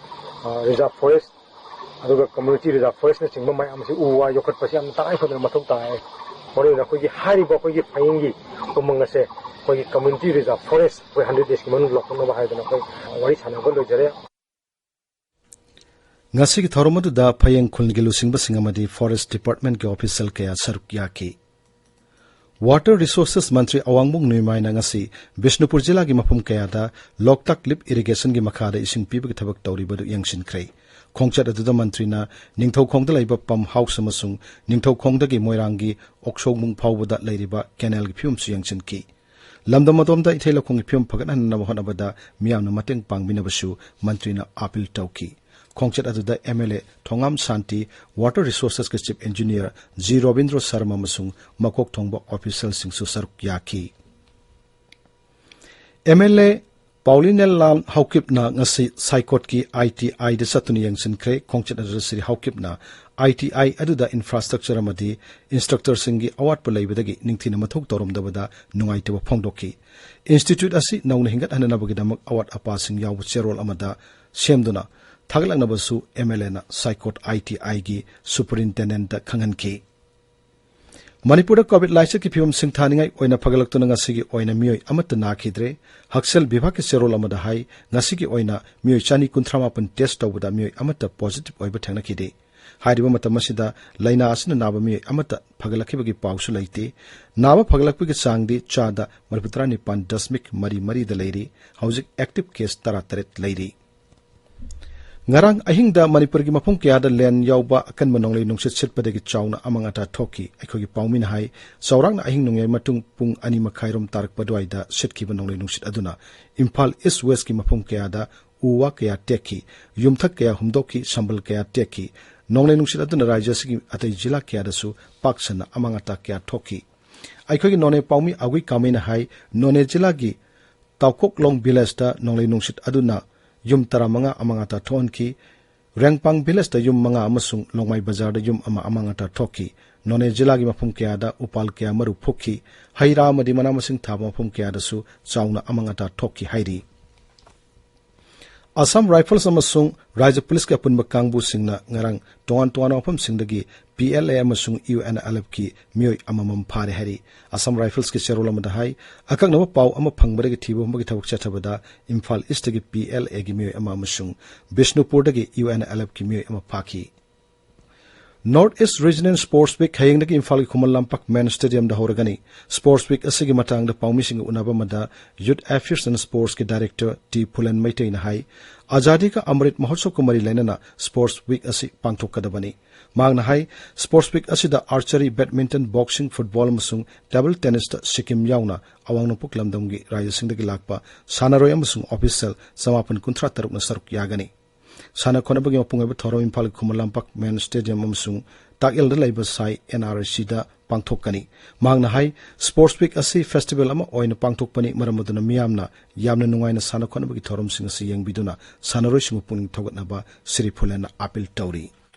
ꯑ, reserve forest, ꯑꯗꯨꯒ community reserve forestꯅꯆꯤꯡꯕ ꯃꯌꯥꯝ ꯑꯁꯤ ꯎ ꯋꯥ ꯌꯣꯛꯈꯠꯄꯁꯤ ꯌꯥꯝꯅ ꯇꯉꯥꯏ ꯐꯗꯅ ꯃꯊꯧ ꯇꯥꯏ꯫ ꯃꯔꯨꯑꯣꯏꯅ ꯑꯩꯈꯣꯏꯒꯤ ꯍꯥꯏꯔꯤꯕ ꯑꯩꯈꯣꯏꯒꯤ ꯐꯌꯦꯡꯒꯤ ꯎꯃꯪ ꯑꯁꯦ ꯑꯩꯈꯣꯏꯒꯤ community reserve forest ꯑꯩꯈꯣꯏ hundred daysꯀꯤ ꯃꯅꯨꯡꯗ ꯂꯧꯊꯣꯛꯅꯕ ꯍꯥꯏꯗꯅ ꯑꯩꯈꯣꯏ ꯋꯥꯔꯤ ꯁꯥꯟꯅꯕ ꯂꯣꯏꯖꯔꯦ꯫ ꯉꯁꯤꯒꯤ ꯊꯧꯔꯝ ꯑꯗꯨꯗ ꯐꯌꯦꯡ ꯈꯨꯜꯒꯤ ꯂꯨꯆꯤꯡꯕꯁꯤꯡ ꯑꯃꯗꯤ forest departmentꯀꯤ official ꯀꯌꯥ ꯁꯔꯨꯛ ꯌꯥꯈꯤ꯫ Water Resources ꯃꯟꯇ꯭ꯔꯤ ꯑꯋꯥꯡꯕꯨꯡ ꯅꯣꯏꯃꯥꯏꯅ ꯉꯁꯤ ꯕꯤꯁꯅꯨꯄꯨꯔ ꯖꯤꯂꯥꯒꯤ ꯃꯐꯝ ꯀꯌꯥꯗ ꯂꯣꯛꯇꯥꯛ lift irrigationꯒꯤ ꯃꯈꯥꯗ ꯏꯁꯤꯡ ꯄꯤꯕꯒꯤ ꯊꯕꯛ ꯇꯧꯔꯤꯕꯗꯨ ꯌꯦꯡꯁꯤꯟꯈ꯭ꯔꯦ꯫ ꯈꯣꯡꯆꯠ ꯑꯗꯨꯗ ꯃꯟꯇ꯭ꯔꯤꯅ ꯅꯤꯡꯊꯧꯈꯣꯡꯗ ꯂꯩꯕ pump house ꯑꯃꯁꯨꯡ ꯅꯤꯡꯊꯧꯈꯣꯡꯗꯒꯤ ꯃꯣꯏꯔꯥꯡꯒꯤ ꯑꯣꯛꯁꯣꯡꯕꯨꯡ ꯐꯥꯎꯕꯗ ꯂꯩꯔꯤꯕ canalꯒꯤ ꯐꯤꯕꯝꯁꯨ ꯌꯦꯡꯁꯤꯟꯈꯤ꯫ ꯂꯝꯗꯝ ꯑꯗꯣꯝꯗ ꯏꯊꯩ ꯂꯧꯈꯣꯡꯒꯤ ꯐꯤꯕꯝ ꯐꯒꯠꯍꯟꯅꯕ ꯍꯣꯠꯅꯕꯗ ꯃꯤꯌꯥꯝꯅ ꯃꯇꯦꯡ ꯄꯥꯡꯕꯤꯅꯕꯁꯨ ꯃꯟꯇ꯭ꯔꯤꯅ appeal ꯇꯧꯈꯤ꯫ ꯈꯣꯡꯆꯠ ꯑꯗꯨꯗ MLA ꯊꯣꯉꯥꯝ ꯁꯥꯟꯇꯤ, Water Resourcesꯀꯤ Chief Engineer G Robindro Sharma ꯑꯃꯁꯨꯡ ꯃꯀꯣꯛ ꯊꯣꯡꯕ officialꯁꯤꯡꯁꯨ ꯁꯔꯨꯛ ꯌꯥꯈꯤ꯫ MLA ꯄꯥꯎꯂꯤꯅꯦꯜ ꯂꯥꯜ ꯍꯥꯎꯀꯤꯞꯅ ꯉꯁꯤ ꯁꯥꯏꯀꯣꯠꯀꯤ ITIꯗ ꯆꯠꯇꯨꯅ ꯌꯦꯡꯁꯤꯟꯈ꯭ꯔꯦ꯫ ꯈꯣꯡꯆꯠ ꯑꯗꯨꯗ ꯁ꯭ꯔꯤ ꯍꯥꯎꯀꯤꯞꯅ ITI ꯑꯗꯨꯗ infrastructure ꯑꯃꯗꯤ instructorꯁꯤꯡꯒꯤ ꯑꯋꯥꯠꯄ ꯂꯩꯕꯗꯒꯤ ꯅꯤꯡꯊꯤꯅ ꯃꯊꯧ ꯇꯧꯔꯝꯗꯕꯗ ꯅꯨꯡꯉꯥꯏꯇꯕ ꯐꯣꯡꯗꯣꯛꯈꯤ꯫ Institute ꯑꯁꯤ ꯅꯧꯅ ꯍꯤꯡꯒꯠꯍꯟꯅꯅꯕꯒꯤꯗꯃꯛ ꯑꯋꯥꯠ ꯑꯄꯥꯁꯤꯡ ꯌꯥꯎꯕ ꯆꯦꯔꯣꯜ ꯑꯃꯗ ꯁꯦꯝꯗꯨꯅ ꯊꯥꯒꯠꯂꯛꯅꯕꯁꯨ MLAꯅ ꯁꯥꯏꯀꯣꯠ ITIꯒꯤ superintendentꯇ ꯈꯪꯍꯟꯈꯤ꯫ ꯃꯅꯤꯄꯨꯔꯗ COVID ꯂꯥꯏꯆꯠꯀꯤ ꯐꯤꯕꯝ ꯁꯤꯡꯊꯥꯅꯤꯡꯉꯥꯏ ꯑꯣꯏꯅ ꯐꯒꯠꯂꯛꯇꯨꯅ ꯉꯁꯤꯒꯤ ꯑꯣꯏꯅ ꯃꯤꯑꯣꯏ ꯑꯃꯠꯇ ꯅꯥꯈꯤꯗ꯭ꯔꯦ꯫ ꯍꯛꯁꯦꯜ ꯕꯤꯚꯥꯒꯀꯤ ꯆꯦꯔꯣꯜ ꯑꯃꯗ ꯍꯥꯏ, ꯉꯁꯤꯒꯤ ꯑꯣꯏꯅ ꯃꯤꯑꯣꯏ ꯆꯅꯤ ꯀꯨꯟꯊ꯭ꯔꯥ ꯃꯥꯄꯟ test ꯇꯧꯕꯗ ꯃꯤꯑꯣꯏ ꯑꯃꯠꯇ positive ꯑꯣꯏꯕ ꯊꯦꯡꯅꯈꯤꯗꯦ꯫ ꯍꯥꯏꯔꯤꯕ ꯃꯇꯝ ꯑꯁꯤꯗ ꯂꯥꯏꯅꯥ ꯑꯁꯤꯅ ꯅꯥꯕ ꯃꯤꯑꯣꯏ ꯑꯃꯠꯇ ꯐꯒꯠꯂꯛꯈꯤꯕꯒꯤ ꯄꯥꯎꯁꯨ ꯂꯩꯇꯦ꯫ ꯅꯥꯕ ꯐꯒꯠꯂꯛꯄꯒꯤ ꯆꯥꯡꯗꯤ ꯆꯥꯗ ꯃꯔꯤꯐꯨꯇꯔꯥ ꯅꯤꯄꯥꯟ ꯗꯁꯃꯤꯛ ꯃꯔꯤ ꯃꯔꯤꯗ ꯂꯩꯔꯤ꯫ ꯍꯧꯖꯤꯛ active case ꯇꯔꯥꯇꯔꯦꯠ ꯂꯩꯔꯤ꯫ ꯉꯔꯥꯡ ꯑꯍꯤꯡꯗ ꯃꯅꯤꯄꯨꯔꯒꯤ ꯃꯐꯝ ꯀꯌꯥꯗ ꯂꯦꯟ ꯌꯥꯎꯕ ꯑꯀꯟꯕ ꯅꯣꯡꯂꯩ ꯅꯨꯡꯁꯤꯠ ꯁꯤꯠꯄꯗꯒꯤ ꯆꯥꯎꯅ ꯑꯃꯥꯡ ꯑꯇꯥ ꯊꯣꯛꯈꯤ꯫ ꯑꯩꯈꯣꯏꯒꯤ ꯄꯥꯎꯃꯤꯅ ꯍꯥꯏ, ꯆꯥꯎꯔꯥꯛꯅ ꯑꯍꯤꯡ ꯅꯣꯡꯌꯥꯏ ꯃꯇꯨꯡ ꯄꯨꯡ ꯑꯅꯤ ꯃꯈꯥꯏꯔꯣꯝ ꯇꯥꯔꯛꯄ ꯑꯗꯨꯋꯥꯏꯗ ꯁꯤꯠꯈꯤꯕ ꯅꯣꯡꯂꯩ ꯅꯨꯡꯁꯤꯠ ꯑꯗꯨꯅ ꯏꯝꯐꯥꯜ ꯏꯁ ꯋꯦꯁꯀꯤ ꯃꯐꯝ ꯀꯌꯥꯗ ꯎ ꯋꯥ ꯀꯌꯥ ꯇꯦꯛꯈꯤ, ꯌꯨꯝꯊꯛ ꯀꯌꯥ ꯍꯨꯝꯗꯣꯛꯈꯤ, ꯁꯝꯕꯜ ꯀꯌꯥ ꯇꯦꯛꯈꯤ꯫ ꯅꯣꯡꯂꯩ ꯅꯨꯡꯁꯤꯠ ꯑꯗꯨꯅ ꯔꯥꯖ꯭ꯌ ꯑꯁꯤꯒꯤ ꯑꯇꯩ ꯖꯤꯂꯥ ꯀꯌꯥꯗꯁꯨ ꯄꯥꯛ ꯁꯟꯅ ꯑꯃꯥꯡ ꯑꯇꯥ ꯀꯌꯥ ꯊꯣꯛꯈꯤ꯫ ꯑꯩꯈꯣꯏꯒꯤ ꯅꯣꯅꯦ ꯄꯥꯎꯃꯤ ꯑꯒꯨꯏ ꯀꯥꯃꯩꯅ ꯍꯥꯏ, ꯅꯣꯅꯦ ꯖꯤꯂꯥꯒꯤ ꯇꯥꯎꯀꯣꯛꯂꯣꯡ ꯚꯤꯂꯦꯖꯇ ꯅꯣꯡꯂꯩ ꯅꯨꯡꯁꯤꯠ ꯑꯗꯨꯅ ꯌꯨꯝ ꯇꯔꯥꯃꯉꯥ ꯑꯃꯥꯡ ꯑꯇꯥ ꯊꯣꯛꯍꯟꯈꯤ꯫ ꯔꯦꯡꯄꯥꯡ ꯚꯤꯂꯦꯖꯇ ꯌꯨꯝ ꯃꯉꯥ ꯑꯃꯁꯨꯡ ꯂꯣꯡꯃꯥꯏ ꯕꯖꯥꯔꯗ ꯌꯨꯝ ꯑꯃ ꯑꯃꯥꯡ ꯑꯇꯥ ꯊꯣꯛꯈꯤ꯫ ꯅꯣꯅꯦ ꯖꯤꯂꯥꯒꯤ ꯃꯐꯝ ꯀꯌꯥꯗ ꯎꯄꯥꯜ ꯀꯌꯥ ꯃꯔꯨ ꯐꯨꯛꯈꯤ꯫ ꯍꯩ ꯔꯥ ꯑꯃꯗꯤ ꯃꯅꯥ ꯃꯁꯤꯡ ꯊꯥꯕ ꯃꯐꯝ ꯀꯌꯥꯗꯁꯨ ꯆꯥꯎꯅ ꯑꯃꯥꯡ ꯑꯇꯥ ꯊꯣꯛꯈꯤ ꯍꯥꯏꯔꯤ꯫ ꯑꯁꯥꯝ ꯔꯥꯏꯐꯜꯁ ꯑꯃꯁꯨꯡ ꯔꯥꯖ꯭ꯌ ꯄꯨꯂꯤꯁꯀꯤ ꯑꯄꯨꯟꯕ ꯀꯥꯡꯕꯨꯁꯤꯡꯅ ꯉꯔꯥꯡ ꯇꯣꯉꯥꯟ ꯇꯣꯉꯥꯟꯕ ꯃꯐꯝꯁꯤꯡꯗꯒꯤ ꯄꯤ ꯑꯦꯜ ꯑꯦ ꯑꯃꯁꯨꯡ ꯌꯨ ꯑꯦꯟ ꯑꯦꯜ ꯑꯦꯐꯀꯤ ꯃꯤꯑꯣꯏ ꯑꯃꯃꯝ ꯐꯥꯔꯦ ꯍꯥꯏꯔꯤ꯫ ꯑꯁꯥꯝ ꯔꯥꯏꯐꯜꯁꯀꯤ ꯆꯦꯔꯣꯜ ꯑꯃꯗ ꯍꯥꯏ, ꯑꯀꯛꯅꯕ ꯄꯥꯎ ꯑꯃ ꯐꯪꯕꯗꯒꯤ ꯊꯤꯕ ꯍꯨꯝꯕꯒꯤ ꯊꯕꯛ ꯆꯠꯊꯕꯗ ꯏꯝꯐꯥꯜ ꯏꯁꯇꯒꯤ ꯄꯤ ꯑꯦꯜ ꯑꯦꯒꯤ ꯃꯤꯑꯣꯏ ꯑꯃ ꯑꯃꯁꯨꯡ ꯕꯤꯁꯅꯨꯄꯨꯔꯗꯒꯤ ꯌꯨ ꯑꯦꯟ ꯑꯦꯜ ꯑꯦꯐꯀꯤ ꯃꯤꯑꯣꯏ ꯑꯃ ꯐꯥꯈꯤ꯫ North East Regional Sports Week ꯍꯌꯦꯡꯗꯒꯤ ꯏꯝꯐꯥꯜꯒꯤ ꯈꯨꯃꯟ ꯂꯝꯄꯥꯛ ꯃꯦꯟ ꯁ꯭ꯇꯦꯗꯤꯌꯝꯗ ꯍꯧꯔꯒꯅꯤ꯫ Sports Week ꯑꯁꯤꯒꯤ ꯃꯇꯥꯡꯗ ꯄꯥꯎꯃꯤꯁꯤꯡꯒ ꯎꯅꯕ ꯑꯃꯗ Youth Affairs and Sportsꯀꯤ Director ꯇꯤ ꯐꯨꯂꯦꯟ ꯃꯩꯇꯩꯅ ꯍꯥꯏ, ꯑꯖꯥꯗꯤ ꯀꯥ ꯑꯃ꯭ꯔꯤꯠ ꯃꯍꯣꯠꯁꯕꯀ ꯃꯔꯤ ꯂꯩꯅꯅ Sports Week ꯑꯁꯤ ꯄꯥꯡꯊꯣꯛꯀꯗꯕꯅꯤ꯫ ꯃꯍꯥꯛꯅ ꯍꯥꯏ, Sports Week ꯑꯁꯤꯗ archery, badminton, boxing, football ꯑꯃꯁꯨꯡ table tennisꯇ ꯁꯤꯛꯀꯤꯝ ꯌꯥꯎꯅ ꯑꯋꯥꯡ ꯅꯣꯡꯄꯣꯛ ꯂꯝꯗꯝꯒꯤ ꯔꯥꯖ꯭ꯌꯁꯤꯡꯗꯒꯤ ꯂꯥꯛꯄ ꯁꯥꯟꯅꯔꯣꯏ ꯑꯃꯁꯨꯡ official ꯆꯃꯥꯄꯟ ꯀꯨꯟꯊ꯭ꯔꯥ ꯇꯔꯨꯛꯅ ꯁꯔꯨꯛ ꯌꯥꯒꯅꯤ꯫ ꯁꯥꯟꯅ ꯈꯣꯠꯅꯕꯒꯤ ꯃꯄꯨꯡ ꯑꯣꯏꯕ ꯊꯧꯔꯝ ꯏꯝꯐꯥꯜꯒꯤ ꯈꯨꯃꯟ ꯂꯝꯄꯥꯛ ꯃꯦꯟ ꯁ꯭ꯇꯦꯗꯤꯌꯝ ꯑꯃꯁꯨꯡ ꯇꯥꯛꯌꯦꯜꯗ ꯂꯩꯕ ꯁꯥꯏ ꯑꯦꯟ ꯑꯥꯔ ꯑꯥꯏ ꯁꯤꯗ ꯄꯥꯡꯊꯣꯛꯀꯅꯤ꯫ ꯃꯍꯥꯛꯅ ꯍꯥꯏ, Sports Week ꯑꯁꯤ festival ꯑꯃ ꯑꯣꯏꯅ ꯄꯥꯡꯊꯣꯛꯄꯅꯤ, ꯃꯔꯝ ꯑꯗꯨꯅ ꯃꯤꯌꯥꯝꯅ ꯌꯥꯝꯅ ꯅꯨꯡꯉꯥꯏꯅ ꯁꯥꯟꯅ ꯈꯣꯠꯅꯕꯒꯤ ꯊꯧꯔꯝꯁꯤꯡ ꯑꯁꯤ ꯌꯦꯡꯕꯤꯗꯨꯅ ꯁꯥꯟꯅꯔꯣꯏꯁꯤꯡꯕꯨ ꯄꯨꯛꯅꯤꯡ ꯊꯧꯒꯠꯅꯕ ꯁ꯭ꯔꯤ ꯐꯨꯂꯦꯟꯅ appeal ꯇꯧꯔꯤ꯫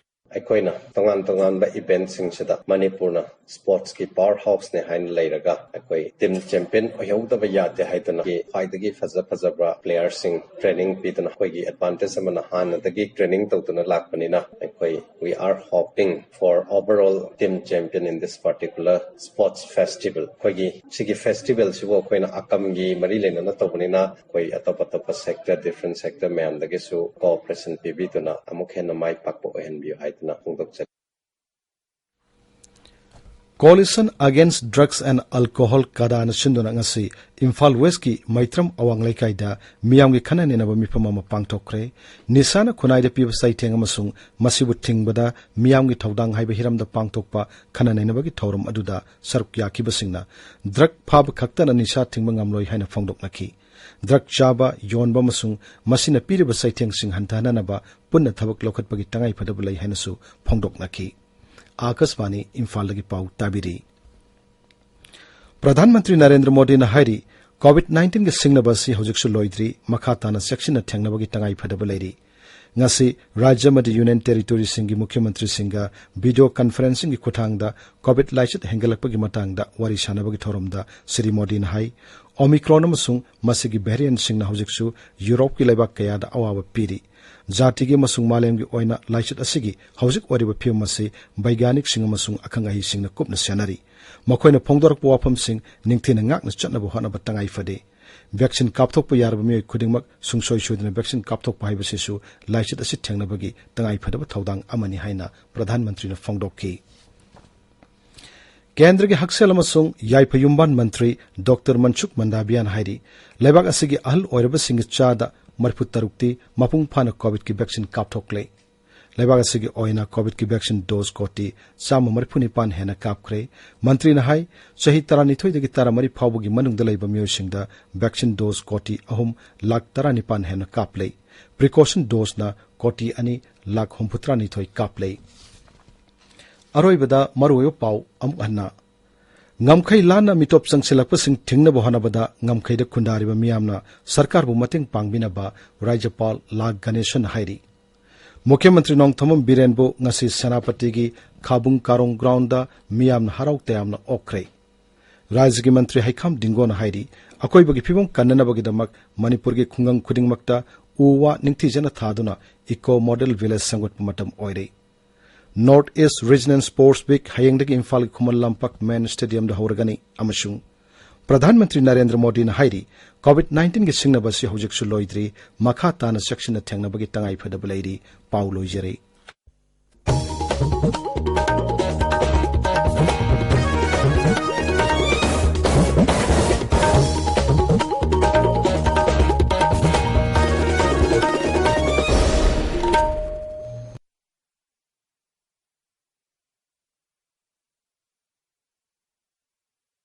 ꯑꯩꯈꯣꯏꯅ ꯇꯣꯉꯥꯟ ꯇꯣꯉꯥꯟꯕ eventꯁꯤꯡꯁꯤꯗ ꯃꯅꯤꯄꯨꯔꯅ sportsꯀꯤ power houseꯅꯦ ꯍꯥꯏꯅ ꯂꯩꯔꯒ, ꯑꯩꯈꯣꯏ team champion ꯑꯣꯏꯍꯧꯗꯕ ꯌꯥꯗꯦ ꯍꯥꯏꯗꯨꯅ ꯈ꯭ꯋꯥꯏꯗꯒꯤ ꯐꯖ ꯐꯖꯕ playerꯁꯤꯡ training ꯄꯤꯗꯨꯅ, ꯑꯩꯈꯣꯏꯒꯤ advantage ꯑꯃꯅ ꯍꯥꯟꯅꯗꯒꯤ training ꯇꯧꯗꯨꯅ ꯂꯥꯛꯄꯅꯤꯅ, ꯑꯩꯈꯣꯏ we are hoping for overall team champion in this particular sports festival꯫ ꯑꯩꯈꯣꯏꯒꯤ ꯁꯤꯒꯤ festivalꯁꯤꯕꯨ ꯑꯩꯈꯣꯏꯅ ꯑꯀꯝꯒꯤ ꯃꯔꯤ ꯂꯩꯅꯅ ꯇꯧꯕꯅꯤꯅ, ꯑꯩꯈꯣꯏ ꯑꯇꯣꯞ ꯑꯇꯣꯞꯄ sector, different sector ꯃꯌꯥꯝꯗꯒꯤꯁꯨ cooperation ꯄꯤꯕꯤꯗꯨꯅ ꯑꯃꯨꯛ ꯍꯦꯟꯅ ꯃꯥꯏ ꯄꯥꯛꯄ ꯑꯣꯏꯍꯟꯕꯤꯌꯨ ꯍꯥꯏꯗꯨꯅ ꯐꯣꯡꯗꯣꯛꯆꯔꯤ꯫ Coalition Against Drugs and Alcohol, ꯀꯗꯥꯅ ꯁꯤꯟꯗꯨꯅ ꯉꯁꯤ ꯏꯝꯐꯥꯜ ꯋꯦꯁꯀꯤ ꯃꯩꯇ꯭ꯔꯝ ꯑꯋꯥꯡ ꯂꯩꯀꯥꯏꯗ ꯃꯤꯌꯥꯝꯒꯤ ꯈꯟꯅ ꯅꯩꯅꯕ ꯃꯤꯐꯝ ꯑꯃ ꯄꯥꯡꯊꯣꯛꯈ꯭ꯔꯦ꯫ ꯅꯤꯁꯥꯅ ꯈꯨꯟꯅꯥꯏꯗ ꯄꯤꯕ ꯆꯩꯊꯦꯡ ꯑꯃꯁꯨꯡ ꯃꯁꯤꯕꯨ ꯊꯤꯡꯕꯗ ꯃꯤꯌꯥꯝꯒꯤ ꯊꯧꯗꯥꯡ ꯍꯥꯏꯕ ꯍꯤꯔꯝꯗ ꯄꯥꯡꯊꯣꯛꯄ ꯈꯟꯅ ꯅꯩꯅꯕꯒꯤ ꯊꯧꯔꯝ ꯑꯗꯨꯗ ꯁꯔꯨꯛ ꯌꯥꯈꯤꯕꯁꯤꯡꯅ ꯗ꯭ꯔꯒ ꯐꯥꯕ ꯈꯛꯇꯅ ꯅꯤꯁꯥ ꯊꯤꯡꯕ ꯉꯝꯂꯣꯏ ꯍꯥꯏꯅ ꯐꯣꯡꯗꯣꯛꯅꯈꯤ꯫ ꯗ꯭ꯔꯒ ꯆꯥꯕ, ꯌꯣꯟꯕ ꯑꯃꯁꯨꯡ ꯃꯁꯤꯅ ꯄꯤꯔꯤꯕ ꯆꯩꯊꯦꯡꯁꯤꯡ ꯍꯟꯊꯍꯟꯅꯕ ꯄꯨꯟꯅ ꯊꯕꯛ ꯂꯧꯈꯠꯄꯒꯤ ꯇꯉꯥꯏꯐꯗꯕ ꯂꯩ ꯍꯥꯏꯅꯁꯨ ꯐꯣꯡꯗꯣꯛꯅꯈꯤ꯫ ꯑꯥꯀꯥꯁꯕꯥꯅꯤ ꯏꯝꯐꯥꯜꯗꯒꯤ ꯄꯥꯎ ꯇꯥꯕꯤꯔꯤ꯫ ꯄ꯭ꯔꯙꯥꯟ ꯃꯟꯇ꯭ꯔꯤ ꯅꯔꯦꯟꯗ꯭ꯔ ꯃꯣꯗꯤꯅ ꯍꯥꯏꯔꯤ, ꯀꯣꯚꯤꯗ ꯅꯥꯏꯟꯇꯤꯟꯒꯤ ꯁꯤꯡꯅꯕ ꯑꯁꯤ ꯍꯧꯖꯤꯛꯁꯨ ꯂꯣꯏꯗ꯭ꯔꯤ, ꯃꯈꯥ ꯇꯥꯅ ꯆꯦꯛꯁꯤꯟꯅ ꯊꯦꯡꯅꯕꯒꯤ ꯇꯉꯥꯏꯐꯗꯕ ꯂꯩꯔꯤ꯫ ꯉꯁꯤ ꯔꯥꯖ꯭ꯌ ꯑꯃꯗꯤ ꯌꯨꯅꯤꯌꯟ ꯇꯦꯔꯤꯇꯣꯔꯤꯁꯤꯡꯒꯤ ꯃꯨꯈ꯭ꯌ ꯃꯟꯇ꯭ꯔꯤꯁꯤꯡꯒ ꯚꯤꯗꯤꯑꯣ ꯀꯟꯐꯔꯦꯟꯁꯤꯡꯒꯤ ꯈꯨꯠꯊꯥꯡꯗ ꯀꯣꯚꯤꯗ ꯂꯥꯏꯆꯠ ꯍꯦꯟꯒꯠꯂꯛꯄꯒꯤ ꯃꯇꯥꯡꯗ ꯋꯥꯔꯤ ꯁꯥꯟꯅꯕꯒꯤ ꯊꯧꯔꯝꯗ ꯁ꯭ꯔꯤ ꯃꯣꯗꯤꯅ ꯍꯥꯏ, ꯑꯣꯃꯤꯀ꯭ꯔꯣꯟ ꯑꯃꯁꯨꯡ ꯃꯁꯤꯒꯤ ꯚꯦꯔꯤꯌꯦꯟꯠꯁꯤꯡꯅ ꯍꯧꯖꯤꯛꯁꯨ ꯌꯨꯔꯣꯞꯀꯤ ꯂꯩꯕꯥꯛ ꯀꯌꯥꯗ ꯑꯋꯥꯕ ꯄꯤꯔꯤ꯫ ꯖꯥꯇꯤꯒꯤ ꯑꯃꯁꯨꯡ ꯃꯥꯂꯦꯝꯒꯤ ꯑꯣꯏꯅ ꯂꯥꯏꯆꯠ ꯑꯁꯤꯒꯤ ꯍꯧꯖꯤꯛ ꯑꯣꯏꯔꯤꯕ ꯐꯤꯕꯝ ꯑꯁꯤ ꯕꯩꯒ꯭ꯌꯥꯅꯤꯛꯁꯤꯡ ꯑꯃꯁꯨꯡ ꯑꯈꯪ ꯑꯍꯩꯁꯤꯡꯅ ꯀꯨꯞꯅ ꯁꯦꯟꯅꯔꯤ꯫ ꯃꯈꯣꯏꯅ ꯐꯣꯡꯗꯣꯔꯛꯄ ꯋꯥꯐꯝꯁꯤꯡ ꯅꯤꯡꯊꯤꯅ ꯉꯥꯛꯅ ꯆꯠꯅꯕ ꯍꯣꯠꯅꯕ ꯇꯉꯥꯏ ꯐꯗꯦ꯫ ꯚꯦꯛꯁꯤꯟ ꯀꯥꯞꯊꯣꯛꯄ ꯌꯥꯔꯕ ꯃꯤꯑꯣꯏ ꯈꯨꯗꯤꯡꯃꯛ ꯁꯨꯡꯁꯣꯏ ꯁꯣꯏꯗꯅ ꯚꯦꯛꯁꯤꯟ ꯀꯥꯞꯊꯣꯛꯄ ꯍꯥꯏꯕꯁꯤꯁꯨ ꯂꯥꯏꯆꯠ ꯑꯁꯤ ꯊꯦꯡꯅꯕꯒꯤ ꯇꯉꯥꯏꯐꯗꯕ ꯊꯧꯗꯥꯡ ꯑꯃꯅꯤ ꯍꯥꯏꯅ ꯄ꯭ꯔꯙꯥꯟ ꯃꯟꯇ꯭ꯔꯤꯅ ꯐꯣꯡꯗꯣꯛꯈꯤ꯫ ꯀꯦꯟꯗ꯭ꯔꯒꯤ ꯍꯛꯁꯦꯜ ꯑꯃꯁꯨꯡ ꯌꯥꯏꯐ ꯌꯨꯝꯕꯥꯟ ꯃꯟꯇ꯭ꯔꯤ ꯗꯣꯛꯇꯔ ꯃꯟꯁꯨꯈ ꯃꯟꯗꯥꯕꯤꯌꯥꯅ ꯍꯥꯏꯔꯤ, ꯂꯩꯕꯥꯛ ꯑꯁꯤꯒꯤ ꯑꯍꯜ ꯑꯣꯏꯔꯕꯁꯤꯡꯒꯤ ꯆꯥꯗ ꯃꯔꯤꯐꯨ ꯇꯔꯨꯛꯇꯤ ꯃꯄꯨꯡ ꯐꯥꯅ ꯀꯣꯚꯤꯗꯀꯤ ꯚꯦꯛꯁꯤꯟ ꯀꯥꯞꯊꯣꯛꯂꯦ꯫ ꯂꯩꯕꯥꯛ ꯑꯁꯤꯒꯤ ꯑꯣꯏꯅ ꯀꯣꯚꯤꯗꯀꯤ ꯚꯦꯛꯁꯤꯟ ꯗꯣꯁ ꯀꯣꯇꯤ ꯆꯥꯝꯃ ꯃꯔꯤꯐꯨ ꯅꯤꯄꯥꯟ ꯍꯦꯟꯅ ꯀꯥꯞꯈ꯭ꯔꯦ꯫ ꯃꯟꯇ꯭ꯔꯤꯅ ꯍꯥꯏ, ꯆꯍꯤ ꯇꯔꯥꯅꯤꯊꯣꯏꯗꯒꯤ ꯇꯔꯥꯃꯔꯤ ꯐꯥꯎꯕꯒꯤ ꯃꯅꯨꯡꯗ ꯂꯩꯕ ꯃꯤꯑꯣꯏꯁꯤꯡꯗ ꯚꯦꯛꯁꯤꯟ ꯗꯣꯁ ꯀꯣꯇꯤ ꯑꯍꯨꯝ ꯂꯥꯈ ꯇꯔꯥꯅꯤꯄꯥꯟ ꯍꯦꯟꯅ ꯀꯥꯞꯂꯦ꯫ ꯄ꯭ꯔꯤꯀꯣꯁꯟ ꯗꯣꯁꯅ ꯀꯣꯇꯤ ꯑꯅꯤ ꯂꯥꯈ ꯍꯨꯝꯐꯨꯇꯔꯥꯅꯤꯊꯣꯏ ꯀꯥꯞꯂꯦ꯫ ꯑꯔꯣꯏꯕꯗ ꯃꯔꯨꯑꯣꯏꯕ ꯄꯥꯎ ꯑꯃꯨꯛ ꯍꯟꯅ꯫ ꯉꯝꯈꯩ ꯂꯥꯟꯅ ꯃꯤꯇꯣꯞ ꯆꯪꯁꯤꯜꯂꯛꯄꯁꯤꯡ ꯊꯤꯡꯅꯕ ꯍꯣꯠꯅꯕꯗ ꯉꯝꯈꯩꯗ ꯈꯨꯟꯗꯥꯔꯤꯕ ꯃꯤꯌꯥꯝꯅ ꯁꯔꯀꯥꯔꯕꯨ ꯃꯇꯦꯡ ꯄꯥꯡꯕꯤꯅꯕ ꯔꯥꯖ꯭ꯌꯄꯥꯜ ꯂꯥ ꯒꯅꯦꯁꯟꯅ ꯍꯥꯏꯔꯤ꯫ ꯃꯨꯈ꯭ꯌ ꯃꯟꯇ꯭ꯔꯤ ꯅꯣꯡꯊꯣꯝꯕꯝ ꯕꯤꯔꯦꯟꯕꯨ ꯉꯁꯤ ꯁꯦꯅꯥꯄꯇꯤꯒꯤ ꯈꯥꯕꯨꯡ ꯀꯥꯔꯣꯡ ꯒ꯭ꯔꯥꯎꯟꯗ ꯃꯤꯌꯥꯝꯅ ꯍꯔꯥꯎ ꯇꯌꯥꯝꯅ ꯑꯣꯛꯈ꯭ꯔꯦ꯫ ꯔꯥꯖ꯭ꯌꯒꯤ ꯃꯟꯇ꯭ꯔꯤ ꯍꯩꯈꯥꯝ ꯗꯤꯡꯒꯣꯅ ꯍꯥꯏꯔꯤ, ꯑꯀꯣꯏꯕꯒꯤ ꯐꯤꯕꯝ ꯀꯟꯅꯅꯕꯒꯤꯗꯃꯛ ꯃꯅꯤꯄꯨꯔꯒꯤ ꯈꯨꯡꯒꯪ ꯈꯨꯗꯤꯡꯃꯛꯇ ꯎ ꯋꯥ ꯅꯤꯡꯊꯤꯖꯅ ꯊꯥꯗꯨꯅ ꯏꯀꯣ ꯃꯣꯗꯦꯜ ꯚꯤꯂꯦꯖ ꯁꯦꯝꯒꯠꯄ ꯃꯇꯝ ꯑꯣꯏꯔꯦ꯫ North east regional sports week ꯍꯌꯦꯡꯗꯒꯤ ꯏꯝꯐꯥꯜꯒꯤ ꯈꯨꯃꯟ ꯂꯝꯄꯥꯛ ꯃꯦꯟ ꯁ꯭ꯇꯦꯗꯤꯌꯝꯗ ꯍꯧꯔꯒꯅꯤ ꯑꯃꯁꯨꯡ ꯄ꯭ꯔꯙꯥꯟ ꯃꯟꯇ꯭ꯔꯤ ꯅꯔꯦꯟꯗ꯭ꯔ ꯃꯣꯗꯤꯅ ꯍꯥꯏꯔꯤ, ꯀꯣꯚꯤꯗ ꯅꯥꯏꯟꯇꯤꯟꯒꯤ ꯁꯤꯡꯅꯕ ꯑꯁꯤ ꯍꯧꯖꯤꯛꯁꯨ ꯂꯣꯏꯗ꯭ꯔꯤ, ꯃꯈꯥ ꯇꯥꯅ ꯆꯦꯛꯁꯤꯟꯅ ꯊꯦꯡꯅꯕꯒꯤ ꯇꯉꯥꯏꯐꯗꯕ ꯂꯩꯔꯤ꯫ ꯄꯥꯎ ꯂꯣꯏꯖꯔꯦ꯫